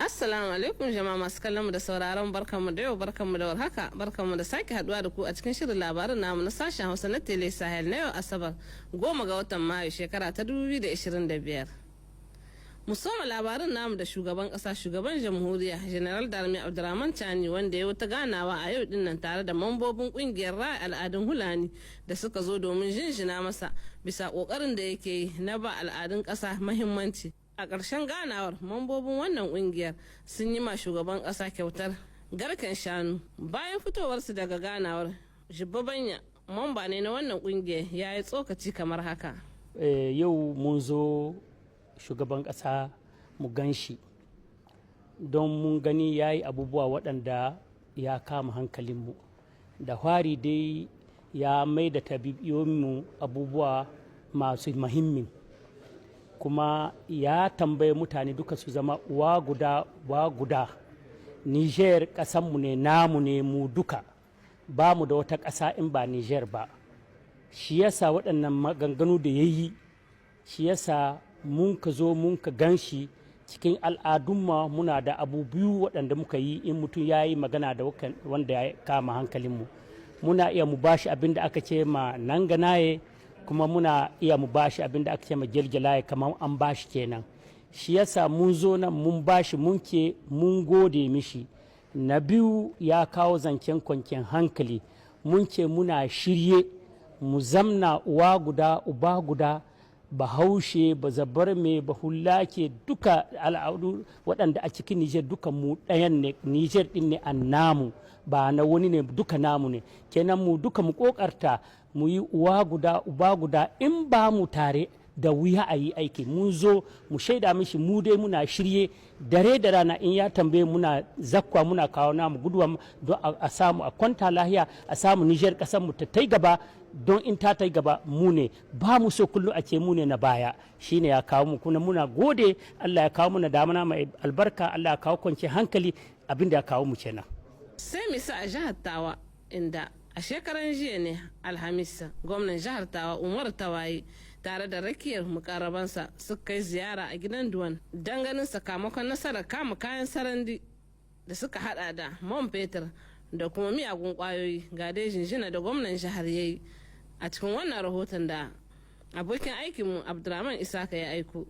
Assalamu alaikum jama'a masu kallon mu da sauraron, barkanmu da yau, barkanmu da warhaka, barkanmu da sake haduwa da ku a cikin shirin labarin namu na sashen Hausa na Tele Sahel na yau Asabar, 10 ga watan Mayu, shekara ta 2025. Mu soma labarin namu da shugaban kasa, shugaban jamhuriya, General d'Armée Abdurrahman Chani, wanda ya wata ganawa a yau dinnan tare da mambobin kungiyar raya al'adun Hulani da suka zo domin jinjina masa bisa kokarin da yake yi na ba al'adun kasa mahimmanci. A ƙarshen ganawar, mambobin wannan kungiyar sun yi ma shugaban ƙasa kyautar garken shanu. Bayan fitowarsu daga ganawar, Banya, mamba ne na wannan kungiyar, ya yi tsokaci kamar haka. Yau mun zo shugaban ƙasa mu gan shi don mun gani ya yi abubuwa waɗanda ya kama hankalinmu. Da hwari dai ya mai da mu abubuwa masu muhimmin, kuma ya tambaye mutane duka su zama uwa guda uba guda. Niger ƙasanmu ne, namu ne mu duka, ba mu da wata ƙasa in ba Niger ba. Shi yasa waɗannan maganganu da ya yi, shi yasa mun ka zo mun ka gan shi. Cikin al'adunmu muna da abu biyu waɗanda muka yi: in mutum ya yi magana da wanda ya kama hankalinmu, muna iya mu bashi abin da aka ce ma nanganaye, kuma muna iya mu bashi abin da aka ce ma gelgelaye, kamar an bashi kenan. Shi yasa mun zo nan mun bashi, mun ke mun gode mishi. Na biyu, ya kawo zancen kwanciyar hankali. Mun ce muna shirye mu zamna uwa guda uba guda, Bahaushe, ba Zabarme, ba Hullake, duka al'adu waɗanda a cikin Nijar, duka mu ɗayan ne. Nijar ɗin ne an namu, ba na wani ne, duka namu ne. Kenan mu duka mu ƙoƙarta mu yi uwa guda uba guda. In ba mu tare, da wuya a yi aiki. Mun zo mu shaida mishi mu dai muna shirye dare da rana, in ya tambaye muna zakwa, muna kawo namu guduwa don a samu a kwanta lahiya, a samu Nijar kasar mu ta tai gaba, don in ta tai gaba mu ne ba mu so kullum a ce mu ne na baya. Shine ya kawo mu, kuma muna gode. Allah ya kawo muna damana mai albarka, Allah ya kawo kwanciyar hankali. Abin da ya kawo mu kenan. Sai misa a jihar Tawa, inda a shekaran jiya ne Alhamis gwamnan jihar Tawa Umar Tawaye tare da rakiyar mukarabansa suka kai ziyara a gidan Duwan don ganin sakamakon nasarar kama kayan sarandi da suka hada da man fetur da kuma miyagun kwayoyi. Ga dai jinjina da gwamnan jihar yayi a cikin wannan rahoton da abokin aikinmu Abdulrahman Isaka ya aiko.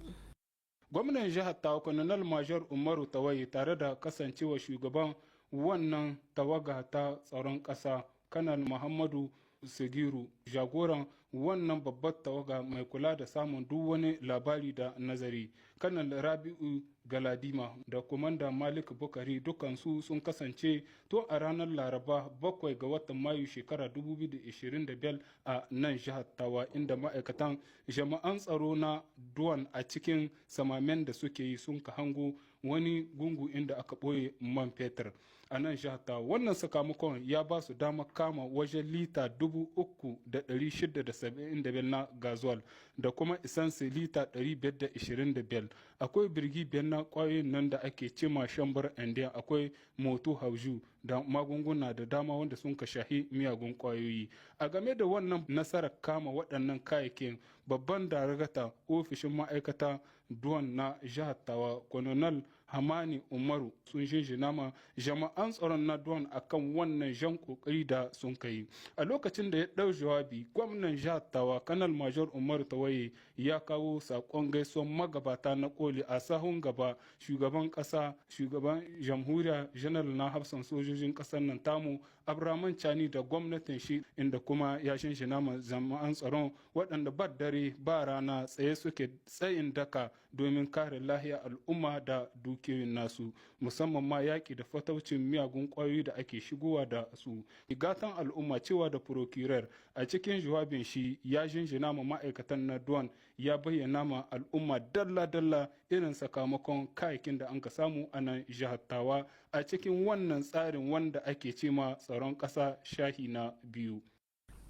Gwamnan jihar Tawa, Colonel Major Umaru Tawaye, tare da kasancewa shugaban wannan tawaga ta tsaron ƙasa, Kanal Muhammadu Sigiru, jagoran wannan babbar tawaga mai kula da samun duk wani labari da nazari, Kanal Rabi'u Galadima, da Komanda Malik Bukari, dukansu sun kasance tun a ranar Laraba 7 ga watan Mayu shekara 2025 a nan jihar Tawa, inda ma'aikatan jama'an tsaro na Duwan a cikin samamen da suke yi sun ka hango wani gungu inda aka ɓoye man fetur a nan jihar Tawa. Wannan sakamakon ya ba su dama kama wajen lita 3,675 na gazuwal da kuma isansi lita 525. Akwai birgi 5 na kwayoyin nan da ake cema chanvre indien, akwai moto hauju da magunguna da dama wanda sun ka shahi miyagun kwayoyi. A game da wannan nasarar kama waɗannan kayayyakin, babban darakta ofishin ma'aikata Duwan na jihar Tawa, Colonel Hamani Umaru, sun jinjina ma jama'an tsaron na Duwan akan wannan jan kokari da sun kai. A lokacin da ya ɗau jawabi, gwamnan jihar Tawa, Kanal Major Umaru Tawaye, ya kawo saƙon gaisuwan magabata na koli, a sahun gaba shugaban ƙasa, shugaban jamhuriya, Janar na hafsan sojojin ƙasar nan tamu Abraman Chani da gwamnatin shi, inda kuma ya shinshina ma jama'an tsaron waɗanda ba dare ba rana tsaye suke tsayin daka domin kare lahiyar al'umma da dukiyoyin nasu, musamman ma yaƙi da fataucin miyagun ƙwayoyi da ake shigowa da su. Gatan al'umma, cewa da procureur, a cikin jawabin shi ya jinjina ma ma'aikatan na Duwan, ya bayyana ma al'umma dalla-dalla irin sakamakon kayakin da an ka samu a nan jihar Tawa a cikin wannan tsarin wanda ake cema tsaron ƙasa shahi na biyu.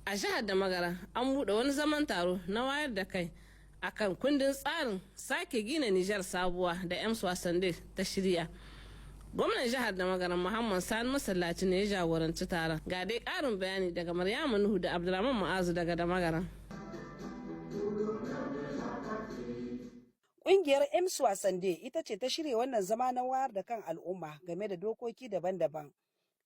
A jihar da Magara an buɗe wani zaman taro na wayar da kai akan kundin tsarin sake gina Nijar sabuwa da Ems Wasande ta shirya. Gwamnan jihar da Magaran Muhammad Sani Masallaci ne ya jagoranci taron. Ga dai ƙarin bayani daga Maryamu Nuhu da Abdulrahman Ma'azu daga da Magaran. Ƙungiyar Emsu Sande ita ce ta shirya wannan zama na wayar da kan al'umma game da dokoki daban-daban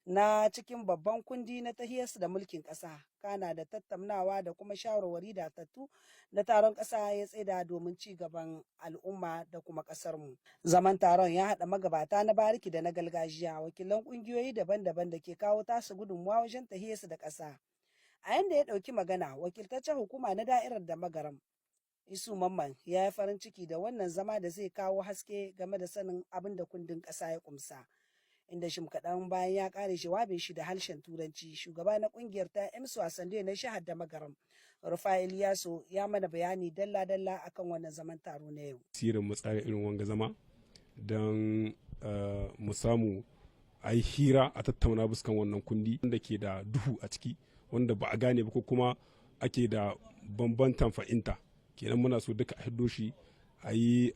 na cikin babban kundi na tahiyarsu da mulkin ƙasa, kana da tattaunawa da kuma shawarwari da tattu na taron ƙasa ya tsaida domin ci gaban al'umma da kuma ƙasarmu. Zaman taron ya haɗa magabata na bariki da na gargajiya, wakilan ƙungiyoyi daban-daban da ke kawo tasu gudunmuwa wajen tahiyarsu da ƙasa. A yanda ya ɗauki magana, wakiltaccen hukuma na da'irar da magaram, Isu Mamman, ya yi farin ciki da wannan zama da zai kawo haske game da sanin abin da kundin ƙasa ya kumsa. Inda shim kaɗan bayan ya ƙare jawabin shi da harshen Turanci, shugaba na ƙungiyar ta Emsu Asande na shahar da magaram, Rufai Iliyasu, ya mana bayani dalla-dalla akan wannan zaman taro na yau. Sirin mu tsara irin wanga zama don mu samu a yi hira, a tattauna buskan wannan kundi wanda ke da duhu a ciki, wanda ba a gane ba ko kuma ake da bambantan fahimta. Kenan muna so duka a hiddo shi, a yi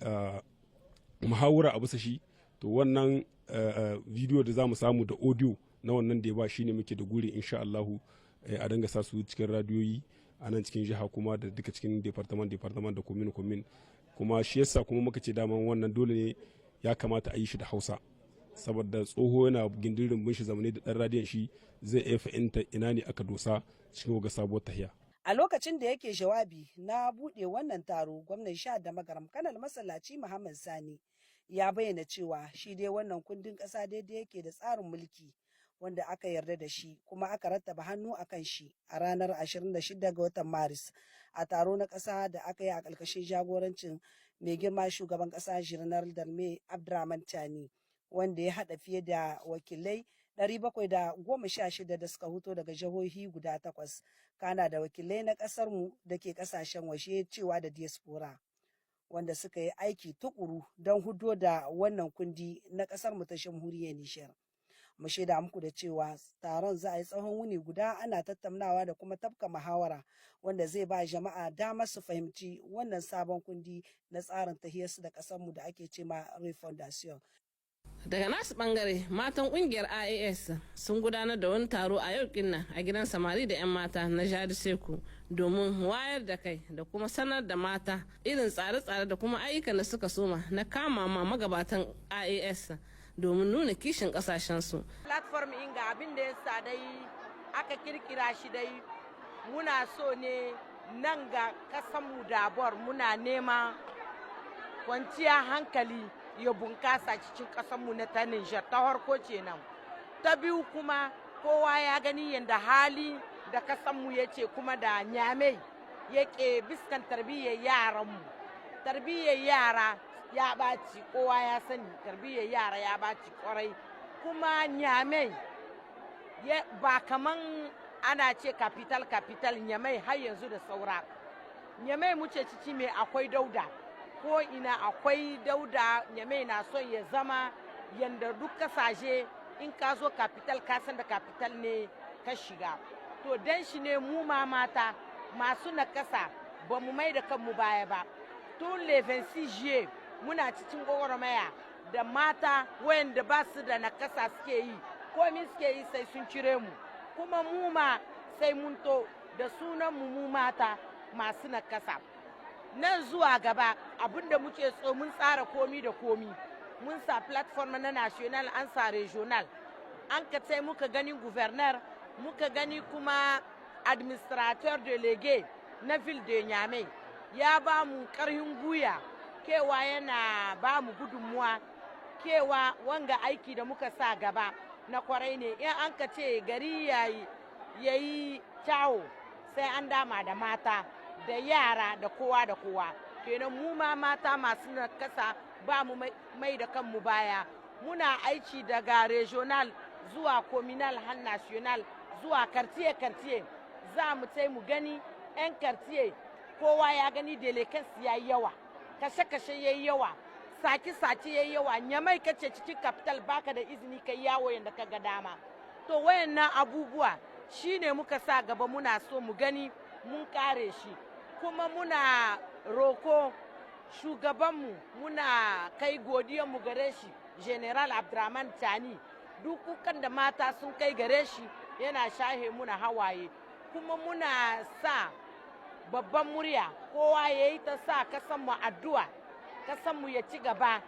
muhawara a bisa shi. To, wannan video da za mu samu da audio na wannan da ya ba shine muke da guri insha Allahu a dinga sa su cikin radiyoyi a nan cikin jiha, kuma da duka cikin département département da commune commune. Kuma shi yasa kuma muka ce daman wannan dole ne ya kamata a yi shi da Hausa, saboda tsoho yana gindin rumbun shi zamani da dan radiyon shi, zai iya fahimta ina ne aka dosa cikin ga sabuwar tahiya. A lokacin da yake jawabi na buɗe wannan taro, gwamnan sha da magaram, Kanal Masallaci Muhammad Sani, ya bayyana cewa shi dai wannan kundin ƙasa daidai yake da tsarin mulki wanda aka yarda da shi kuma aka rattaba hannu a kan shi a ranar 26 ga watan Maris a taro na ƙasa da aka yi a ƙarƙashin jagorancin mai girma shugaban ƙasa, General Darme Abdurrahman Tani, wanda ya haɗa fiye da wakilai 716 da suka huto daga jihohi guda takwas, kana da wakilai na ƙasarmu da ke ƙasashen waje, cewa da diaspora, wanda suka yi aiki tukuru don hudo da wannan kundi na ƙasar mu ta Jamhuriyar Nijar. Mu shaida muku da cewa taron za a yi tsawon wuni guda ana tattaunawa da kuma tafka muhawara wanda zai ba jama'a damar su fahimci wannan sabon kundi na tsarin tahiyarsu da ƙasarmu da ake ce ma refondation. Daga nasu bangare, matan kungiyar IAS sun gudanar da wani taro a yau kinna a gidan samari da 'yan mata na Jari Seku domin wayar da kai da kuma sanar da mata irin tsare-tsare da kuma ayyukan da suka soma na kama ma magabatan IAS domin nuna kishin kasashensu. Platform inga, abin da ya sa dai aka kirkira shi dai, muna so ne nan ga kasanmu dabor muna nema kwanciya hankali ya bunkasa cikin ƙasarmu na ta Nijar, ta harko nan. Ta biyu kuma, kowa ya gani yadda hali da ƙasarmu ya ce kuma da Nyamai yake biskan tarbiyyar yaranmu. Tarbiyyar yara ya ɓaci, kowa ya sani tarbiyyar yara ya ɓaci kwarai. Kuma Nyamai ba kaman ana ce capital capital, Nyamai har yanzu da saura. Nyamai muce ciki mai akwai dauda. Ko ina akwai dauda. Nyamai na son ya zama yanda duk kasashe, in ka zo capital ka san da capital ne ka shiga. To, dan shi ne mu ma mata masu nakasa ba mu mai da kanmu baya ba. Tun le 26 juillet muna cikin gwagwarmaya da mata wayanda ba su da nakasa suke yi, komi suke yi sai sun cire mu. Kuma mu ma sai mun to da sunan mu, mu mata masu nakasa. Nan zuwa gaba, abinda muke so, mun tsara komi da komi, mun sa platform na national, an sa regional, an ka sai muka gani gouverneur, muka gani kuma administrateur délégué na ville de Niamey, ya ba mu karhin guya kewa yana ba mu gudunmuwa kewa wanga aiki da muka sa gaba na kwarai ne. In an ka ce gari yayi kyawo, sai an dama da mata da yara da kowa da kowa. Kenan mu ma mata masu nakasa ba mu mai da kanmu baya. Muna aiki daga regional zuwa communal har national zuwa quartier quartier. Za mu tai mu gani 'yan quartier, kowa ya gani délinquance ya yi yawa, kashe-kashe ya yi yawa, sake-sake ya yi yawa. Nyamai kace cikin capital, baka da izini kai yawo yadda ka ga dama. To, wayannan abubuwa shine muka sa gaba, muna so mu gani mun kare shi. Kuma muna roko shugabanmu, muna kai mu gare shi, General Abdurrahman Tani, duk kukan da mata sun kai gare shi yana shahe muna hawaye. Kuma muna sa babban murya, kowa ya yi ta sa kasan mu addu'a. Kasanmu ya ci gaba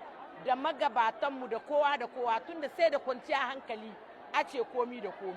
da magabatanmu da kowa da kowa, tunda sai da kwanciya hankali a ce komi da komi.